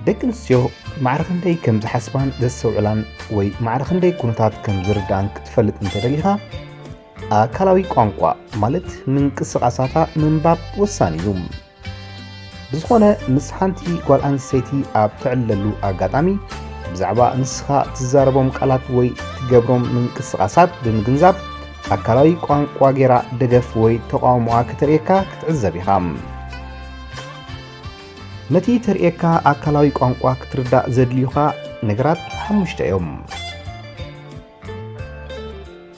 ደቂ ኣንስትዮ ማዕረ ክንደይ ከም ዝሓስባን ዘስተውዕላን ወይ ማዕረ ክንደይ ኩነታት ከም ዝርዳን ክትፈልጥ እንተደሊኻ፣ ኣካላዊ ቋንቋ ማለት ምንቅስቓሳታ ምንባብ ወሳኒ እዩ። ብዝኾነ ምስ ሓንቲ ጓል ኣንስተይቲ ኣብ ትዕለሉ ኣጋጣሚ ብዛዕባ ንስኻ ትዛረቦም ቃላት ወይ ትገብሮም ምንቅስቓሳት ብምግንዛብ ኣካላዊ ቋንቋ ጌራ ደገፍ ወይ ተቓውሞኣ ክተርእየካ ክትዕዘብ ኢኻ። ነቲ ተርእየካ ኣካላዊ ቋንቋ ክትርዳእ ዘድልዩኻ ነገራት ሓሙሽተ እዮም።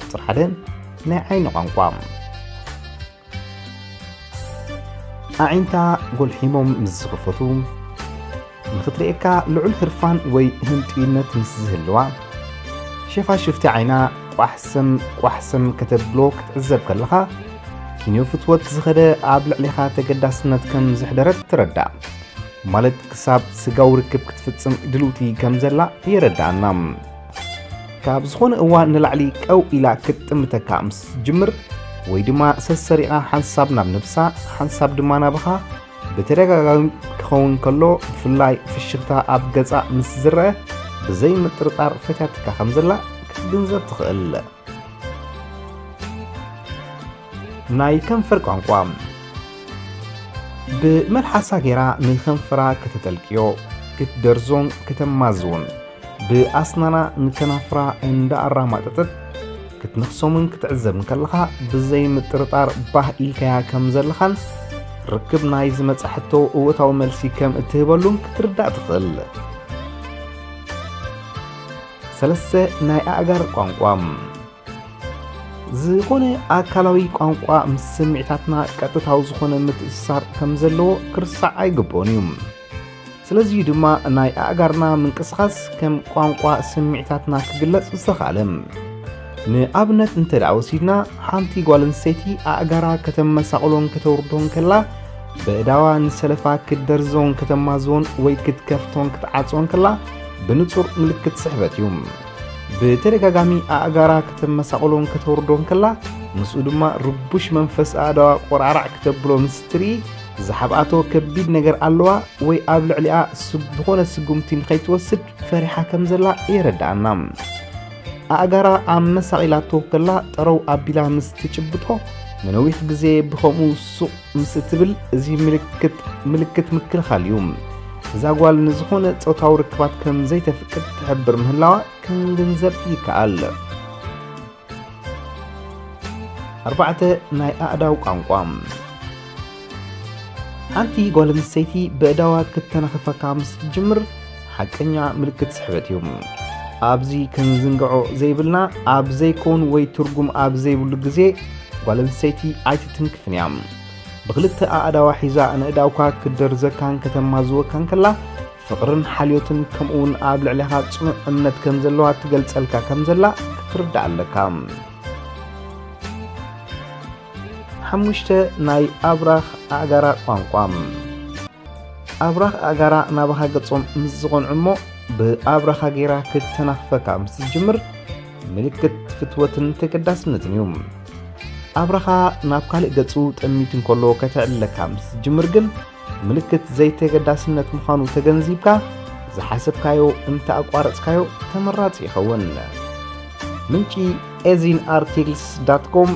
ቁጽሪ ሓደ፣ ናይ ዓይኒ ቋንቋ። ኣዒንታ ጎልሒሞም ምስ ዝኽፈቱ፣ ንኽትርእየካ ልዑል ህርፋን ወይ ህንጡይነት ምስ ዝህልዋ፣ ሸፋሽፍቲ ዓይና ቋሕሰም ቋሕሰም ከተብሎ ክትዕዘብ ከለኻ፣ ኪንዮ ፍትወት ዝኸደ ኣብ ልዕሌኻ ተገዳስነት ከም ዘሕደረት ትረዳእ። ማለት ክሳብ ስጋዊ ርክብ ክትፍጽም ድልውቲ ከም ዘላ የረድኣና። ካብ ዝኾነ እዋን ንላዕሊ ቀው ኢላ ክትጥምተካ ምስ ትጅምር፣ ወይ ድማ ሰሰሪቓ ሓንሳብ ናብ ነብሳ ሓንሳብ ድማ ናባኻ ብተደጋጋሚ ክኸውን ከሎ፣ ብፍላይ ፍሽኽታ ኣብ ገጻ ምስ ዝረአ፣ ብዘይ ምጥርጣር ፈትያትካ ከም ዘላ ክትግንዘብ ትኽእል። ናይ ከንፈር ቋንቋ። ብመልሓሳ ጌራ ንከንፈራ ከተጠልቅዮ፣ ክትደርዞን ከተማዝውን፣ ብኣስናና ንከናፍራ እንዳኣራማጠጠት ክትነኽሶምን ክትዕዘብን ከለኻ፣ ብዘይ ምጥርጣር ባህ ኢልካያ ከም ዘለኻን ርክብ ናይ ዝመጻ ሕቶ እወታዊ መልሲ ከም እትህበሉን ክትርዳእ ትኽእል። ሰለስተ፣ ናይ ኣእጋር ቋንቋ። ዝኾነ ኣካላዊ ቋንቋ ምስ ስምዒታትና ቀጥታዊ ዝኾነ ምትእስሳር ከም ዘለዎ ክርሳዕ ኣይግብኦን እዩ። ስለዚዩ ድማ ናይ ኣእጋርና ምንቅስቓስ ከም ቋንቋ ስምዒታትና ክግለጽ ዝተኻእለ። ንኣብነት እንተ ደኣ ወሲድና፣ ሓንቲ ጓል ኣንስተይቲ ኣእጋራ ከተመሳቕሎን ከተውርዶን ከላ፣ በእዳዋ ንሰለፋ ክትደርዞን ከተማዝዎን ወይ ክትከፍቶን ክትዓጽዎን ከላ፣ ብንጹር ምልክት ስሕበት እዩ። ብተደጋጋሚ ኣእጋራ ከተመሳቕሎን ከተውርዶን ከላ፣ ምስኡ ድማ ርቡሽ መንፈስ ኣእዳዋ ቆራዕራዕ ክተብሎ ምስ ትርኢ፣ ዝሓብኣቶ ከቢድ ነገር ኣለዋ ወይ ኣብ ልዕሊኣ ስግ-፣ ዝኾነ ስጉምቲ ንኸይትወስድ ፈሪሓ ከም ዘላ የረድኣና። ኣእጋራ ኣመሳቒላቶ ከላ ጠረው ኣቢላ ምስ ትጭብጦ፣ ንነዊሕ ግዜ ብኸምኡ ሱቕ ምስ እትብል፣ እዚ ምልክት፣ ምልክት ምክልኻል እዩ። እዛ ጓል ንዝኾነ ጾታዊ ርክባት ከም ዘይተፍቅድ ትሕብር ምህላዋ ክንግንዘብ ይከኣል። ኣርባዕተ፣ ናይ ኣእዳው ቋንቋ። ሓንቲ ጓል ኣንስተይቲ በእዳዋ ክተናኽፈካ ምስ ትጅምር፣ ሓቀኛ ምልክት ስሕበት እዩ። ኣብዚ ክንዝንግዖ ዘይብልና፣ ኣብ ዘይኮን ወይ ትርጉም ኣብ ዘይብሉ ግዜ ጓል ኣንስተይቲ ኣይትትንክፍን እያ። ብኽልተ ኣእዳዋ ሒዛ ነእዳውካ ክትደርዘካን ከተማዝወካን ከላ፣ ፍቕርን ሓልዮትን ከምኡውን ኣብ ልዕሌኻ ጽኑዕ እምነት ከም ዘለዋ ትገልጸልካ ከም ዘላ ክትርዳእ ኣለካ። ሓሙሽተ፣ ናይ ኣብራኽ ኣእጋራ ቋንቋ። ኣብራኽ ኣእጋራ ናባኻ ገጾም ምስ ዝቐንዑ እሞ ብኣብራኻ ጌራ ክተናኽፈካ ምስ ትጅምር፣ ምልክት ፍትወትን ተገዳስነትን እዩ። ኣብራኻ ናብ ካልእ ገጹ ጠሚቱ እንከሎ ከተዕልለካ ምስ ትጅምር ግን፣ ምልክት ዘይተገዳስነት ምዃኑ ተገንዚብካ፣ ዝሓሰብካዮ እንተ ኣቋረጽካዮ ተመራጺ ይኸውን። ምንጪ ኤዚን ኣርቲክልስ ዳት ኮም።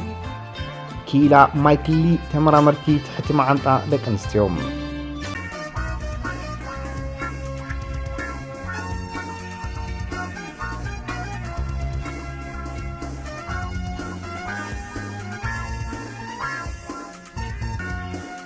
ክኢላ ማይክል ሊ፣ ተመራመርቲ ትሕቲ መዓንጣ ደቂ ኣንስትዮ።